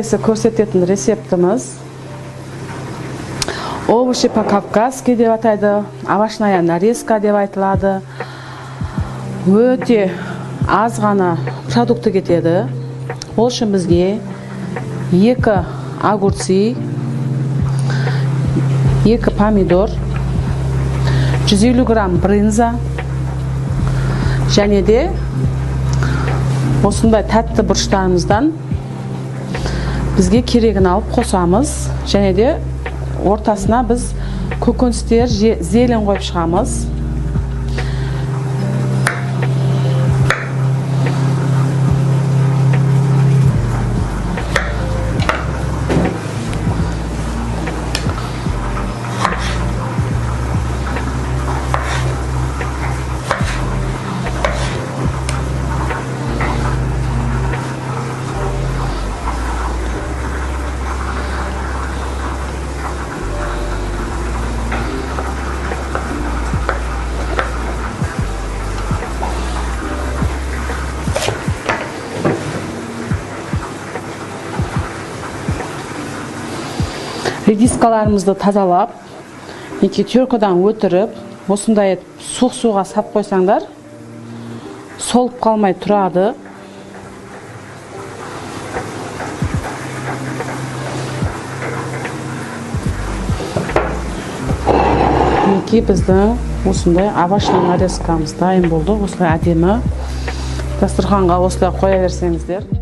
Көрсететін рецептіміз овощи по-кавказски деп атайды, овощная нарезка деп айтылады. Өте аз ғана продукты кетеді. Ол үшін бізге 2 огурцы, 2 помидор, 150 грамм брынза және де осындай тәтті бұрыштарымыздан бізге керегін алып қосамыз. Және де ортасына біз көкөністер, зелень қойып шығамыз. Редискаларымызды тазалап, неке теркадан өтіріп, осындай етіп суық суға сап қойсаңдар, солып қалмай тұрады. Мінекей біздің осындай овощный нарезкамыз дайын болды. Осылай әдемі дастарханға осылай қоя берсеңіздер.